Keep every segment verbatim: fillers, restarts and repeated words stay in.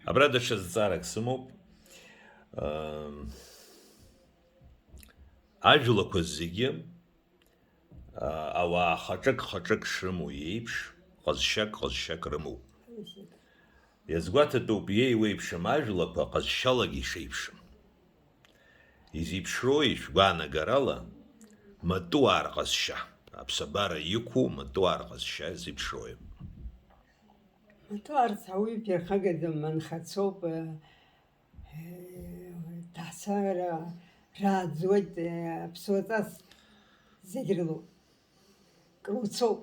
Абра даҽа зҵаарак сымоуп. Ам, ажәлақәа зегьы, а, ауаа хаҿык-хаҿык шрымоу еиԥш, ҟазшьак-ҟазшьак рымоуп. Иазгәаҭатәуп иеиуеиԥшым ажәлақәа ҟазшьалагьы ишеиԥшым. Изеиԥшроуи шәгәаанагарала матуаа рҟазшьа, аԥсабара иқәу матуаа рҟазшьа зеиԥшроуи? Матуаа рцәа ауаҩы иԥирхагаӡам, анхацоуп, э, э, ҭаацәара рааӡуеит, э, аԥсуаҵас зегь рылоуп. Круцоуп.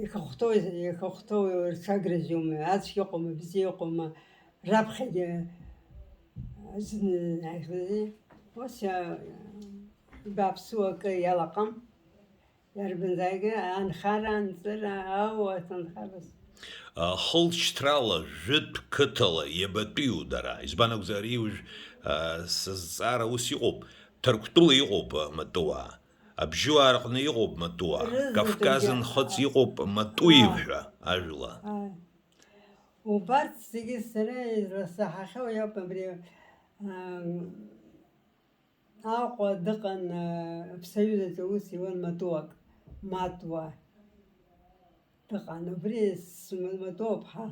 Ихахәҭоу, ихахәҭоу рҽагразиума, ацәгьа ыҟоума, бзиа ыҟоума, раԥхьагьы зны, ус, а, бааԥсуа акы иалаҟам. Иарбанзаалакгьы анхара, анҵыра, ау, аҭынхараз. А, хылҵшьҭрала жәытә қыҭала иабатәиу дара? Избан акәзар, ари уажә, а, сызҵаара ус иҟоуп, Ҭырқәтәыла иҟоуп, а, матуаа, Абжьуаа рҟны иҟоуп матуаа, Рызегьы Кавказ ргьы, нхыҵ а, иҟоуп Матуев а, ҳәа ажәла. А. Убарҭ зегьы сара изласаҳахьоу иоуп абри, а, Аҟәа дыҟан, а, аԥсаҩызаҿы аус иуан матуак, Матуа. Дыҟан, убри сматоуп, ҳа,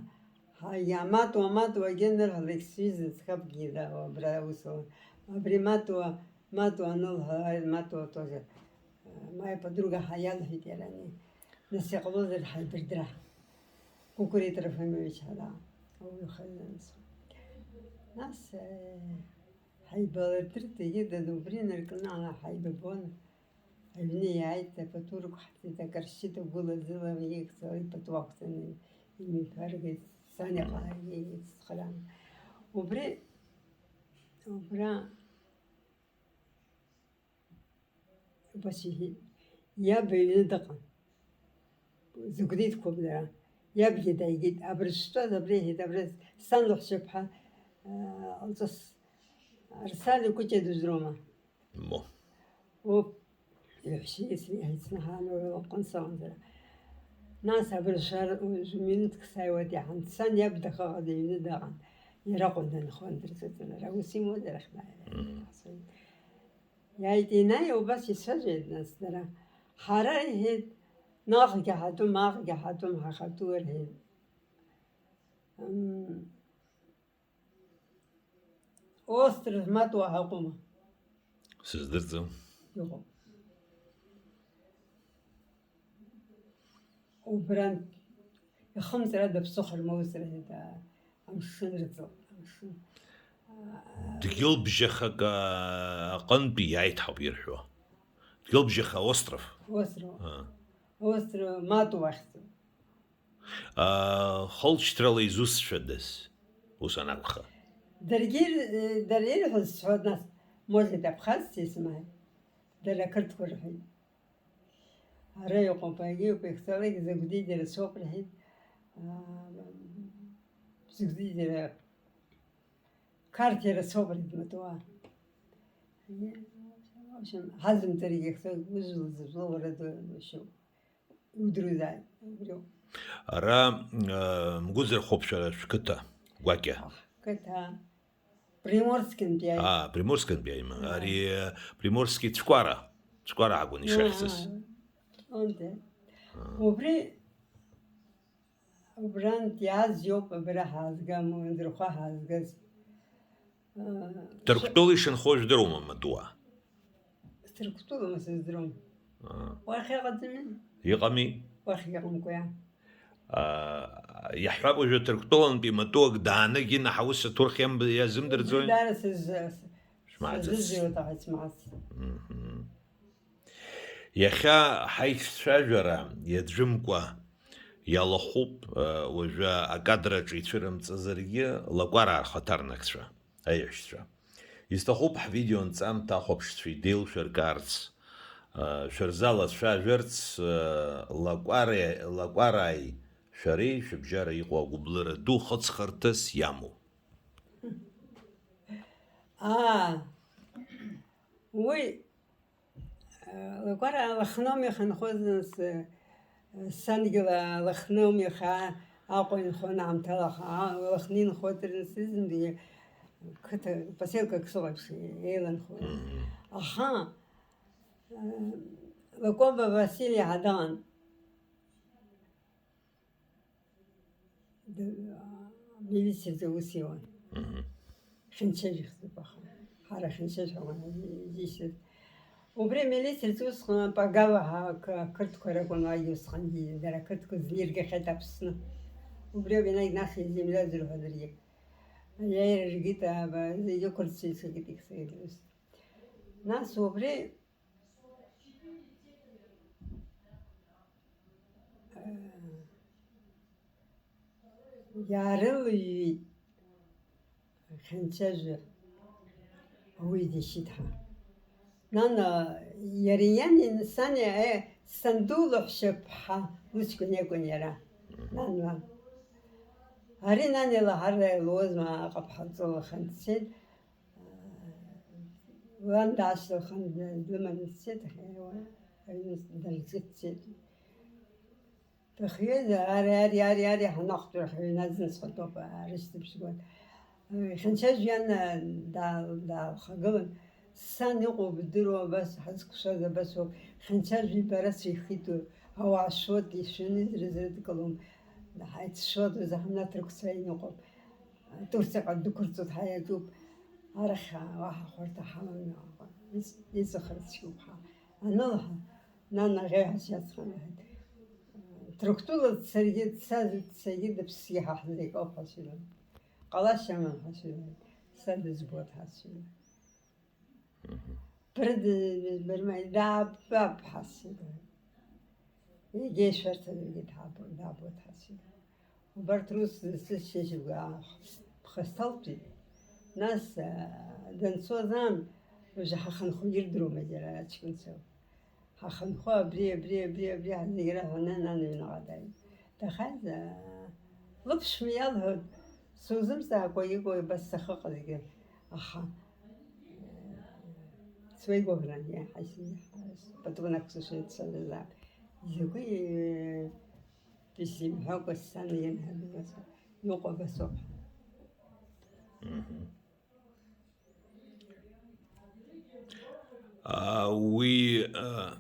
ҳа, иаматуа, матуагьы анырҳәалак, сҩыза ӡӷабгьы да-, абра аус луан. Абри матуа, матуа анылҳәа, матуа тоже, э, моя подруга ҳа-, иалҳәеит иара ани. Нас иҟалозар ҳаибардра. Кәыкәри Трофимович ҳара, ауаҩы хазы анцәа. Нас, э, ҳаибалырдырт, егьи дад убри инаркны ҳаибабон. Аҩны иааит, апату рықәҳҵеит, акарсчы дагәыла-зыла еигӡала ипату ақәҵаны имҩаԥыргеит, сан иаҟа иеицхраан. Убри, убра, убас иҳәеит, иаб аҩны дыҟан. Зыгәра иҭқәоуп дара. Иабгьы дааигеит, абра сшәтәаз, абра иҳәеит, абра сан лаҳәшьаԥҳа, аа, лҵыс Арсали Кәыҷа дызроума? Мо. Оп, иаҳәшьеи сареи ҳаицны ҳаан, уи лыҟәҟәан сыҟан сара. Нас абыржәшәара, уажә минуҭк сааиуеит, иаҳан дцан, иаб дахаҟаӡа иҩны дыҟан. Иара Аҟәа данхон дырҵаҵаны, ара ус имоуп, арахь дааиуеит. Мм. Иааит, инаиа убас ицәажәеит, нас дара. Ҳара, иҳәеит, наҟгьы ҳатәым, ааҟгьы ҳатәым, ҳахатәы, рҳәеит. Мм. Остров Матуа ҳаҟәыма? Сыздырӡом. Иҟоуп. Убрантә ихымҵрада ԥсыхәа рмоуцара ҳәа, амшын рыҵоуп, амшын. Дгьылбжьахак, а, аҟынтәи иааит ҳауп ирҳәо. Дгьылбжьаха остров. Остров. А. Остров Матуа ахьӡуп. Аа, хылҵшьҭрала изусҭцәадаз, ус анакәха? Даргьы ир-, дара ирҳәоз сҳәоит, нас, может, абхазцәа исымааит, дара ақырҭқәа рҳәеит. Ара иҟоуп, егьи иҟоуп, ихцалак зыгәдиӡара соуп рҳәеит. Аа, зыгәдиӡара Қарҭ иара соуп рыдматуа. В общем, ҳазымҵаргьы ихы узлызызло уара душьоуп. Удырзааит, убриоуп. Ара, э, мгәыӡырхоуп шәара шәқыҭа гәакьа. Қыҭа. Приморскинтәи аи-, А, Приморскинтәи аима. Да. Ари, э, Приморски цәкәара. Цәкәара акәын ишахьӡыз. Аа, онде. Аа. Убри Убрантә иааз иоуп абра ҳаазгам, Уанӡырхәа ҳаазгаз. Ҭырқәтәыла ишынхо жәдыруама, Матуа? Ҭырқәтәылама сыздыруам. Аа. Уахь иҟаӡами? Иҟами. Уахь иҟамкәа иа. Аа, иаҳҳәап, уажәы Ҭырқәтәылантәи Матуак даанагь инаҳа ус аҭоурых иамб-, иазымдырӡои? Убри даара сыз-, Шәмааӡац. Сыззыҩуеит аха исмаац. Мгм. Иахьа ҳаицәцәажәара иаӡәымкәа иалахәуп, уажәы акадраҿы ицәырымҵызаргьы, Лакәараа рхаҭарнакцәа, аиҳәшьцәа. Изҭахуп ҳвидео нҵамҭа ахәаԥшцәа идеилшәыркаарц, шәырзалацәажәарц, Лакәареи, Лакәарааи шәареи шәыбжьара иҟоу агәыблыра ду хыҵхырҭас иамоу. Аа, уи Лакәара Лыхнауми ихынхоз, нас, сангьы Лыхнауми ихаа, Аҟәа инхон аамҭала, аха, а, Лыхны инхоит, рынсызынтәи қыҭа, поселкак сыҟоуп, еиланхон. Мгм. Аха, э, Лакоба Василий ҳәа дыҟан. Д-, милициаҿы аус иуан. Мгм. Хьанчажә ихьӡуп, аха ҳара Хьанчажә ҳәа акәын изишьҭаз. Убри амилициаҿы усҟан Пагава ҳәа ақы-, ақырҭқәа ракәын уагьы усҟангьы, дара ақырҭқәа зны иргахьеит Аԥсны. Убри ауп, ианагь нас иземля зырҳәо даргьы. Аиааира ргеит, аба, зегьы ықәырццакит, егьсагьы. Нас убри Иаарылҩит Хьанчажәа, ауаҩы дишьит ҳәа. Нана, иара иани сани, э, санду лаҳәшьаԥҳа лыҷкәын иакәын иара. Нан лан. Ари нан илаҳар луазма, аҟаԥҳа лҵыла хынҵәеит. Лан даашьҭылхын, длыманы дцеит, аха уа аҩны дырҵеит, дцеит. Дыхҩеит, ари, ари, ари, ари ҳанахәҭоу ҳаҩнаӡын схатәоуп, арышьҭыбжь гон. Хьанчажә иан даа-, даалхагылан, сан иҟоу бдыруа, абас ҳазкәшаз абас ауп, Хьанчажә ибара сихиту, ауаа шуеит, ишәаны ирызрыдкылом, ҳаицшуеит, заҳанат рықәцара иныҟәоуп. Турциаҟа дәықәырҵоит, ҳаиаҿуп, арахь уаҳа хәарҭа ҳамам, иҵ-, иҵыхра цәгьоуп ҳа анылҳәа, нан аӷьеҩҳәа сиацхранаҳаит. Ҭырқәтәыла дцаргьы, дцаз, дцаргьы, дыԥсгьы ҳа ҳзеиқәоуп ҳәа сыҩуан. Ҟалашьа амам ҳәа сыҩуан, са дызбоит ҳәа сыҩуан. Мгм. Брыдызбармаи даабап ҳәа сыҩуан. Егьа ишәарҭадаҩгьы даабо-, даабоит ҳәа сыҩуан. Убарҭ рус зысшьыжьуа ԥхасҭалтәит. Нас, а, данцоз аан, уажәы ҳахынҳәы ирдыруама џьара аҷкәынцәа? Ҳахынҳәы абри, абри, абри, абри, ҳазегь раҳәаны нан иҩныҟа дааит. Дахаз, а, лыԥшәма иалҳәоит, сузымҵаакәа иҟоу абас сахьыҟазгьы, аха, а, суеигәыӷран, иаҳа исымҳәаз, пату нақәсыршәаны дцалазаап. Изакәи, Исзымҳәакәа сцаны ианҳәа, иҟоу абасоуп. Мгм. А, уи, а,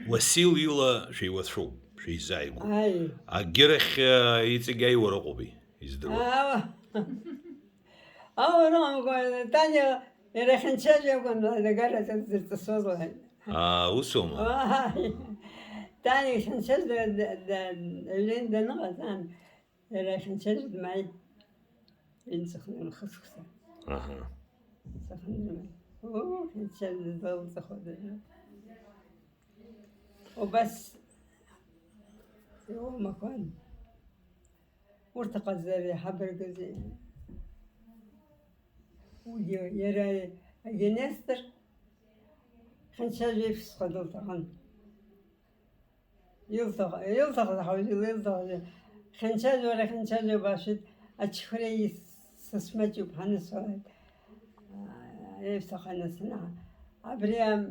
Уасил ила шәеиуацәоуп, шәеизааигәоуп. Аи. Агьырахь, а, иҵегь аиуара ыҟоуми, издыруа. Ааба. Ауара ыҟамкәа, Таниа иара Хьанчажә иакәын агараҿы дзырҵысуаз лҳәеит. Аа, усоума? Ааи. Таниа Хьанчажә да-, да-, да-, аҩны даныҟаз аан, иара Хьанчажә дмааит. Ҩынҵаханы рхы-сыхса. Аҳа. Сахынрыман. Оо, Хьанчажә дызлалҵахода? Убас иумақәан. Урҭ аҟазара иҳабаргызи? Уигьы иара Агенестр Хьанчажә иеиԥшҵәҟьа дылҭахын. Илҭах-, илҭахыз ҳауаҩы, илҭахыз. Хьанчажә, уара Хьанчажә убашәит, ачхреи сысмаҷуп ҳанысҳәалак. Еиԥш аха анасынаҳа. Абри, ам,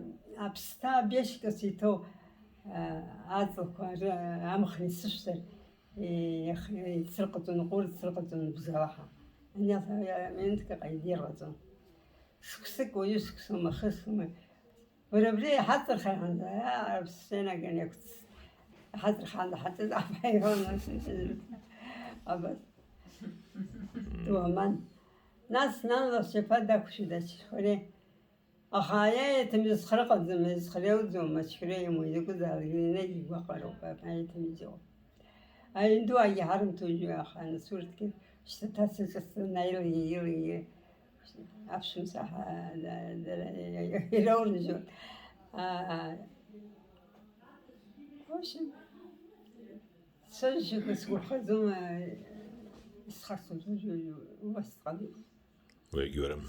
аԥсҭа абешька сиҭоу, а, аҵлақәа ры-, амхны исышәҵар, Ех, ицрыҟаҵон, ҟәыр црыҟаҵон бзалаҳа. Ани аҭа-, минуҭк аҟа идирҟаҵон. Шықәсык уаҩы шықәсома, хысома. Уара абри иҳаҵырхаанӡа, аа, сценаган иақәҵ-, иҳаҵырхаанӡа ҳаҵыз аԥа иҳәон, абас. Дуаман. Нас нан ласшьапы дақәшәеит ачхьхәареи. Аха аиааирҭа мҩа зхра ыҟаӡам, зхра иауӡом, ачхьра имоу изакәызаалак, енагь игәаҟроуп, аиааирҭа мҩа зыҟоу. Аҩнду ааигьы ҳарымҭоит, аха нас урҭгьы шьҭа ҭацаҿ сцаны аилагьы, илагьы, аԥшәымца ҳа-, да-, дара ираурыжьуан. А, в общем, сажьақәа сгәаԥхаӡома, исхарцоит уажәы, убас сҟалеит. Уи егьаурым.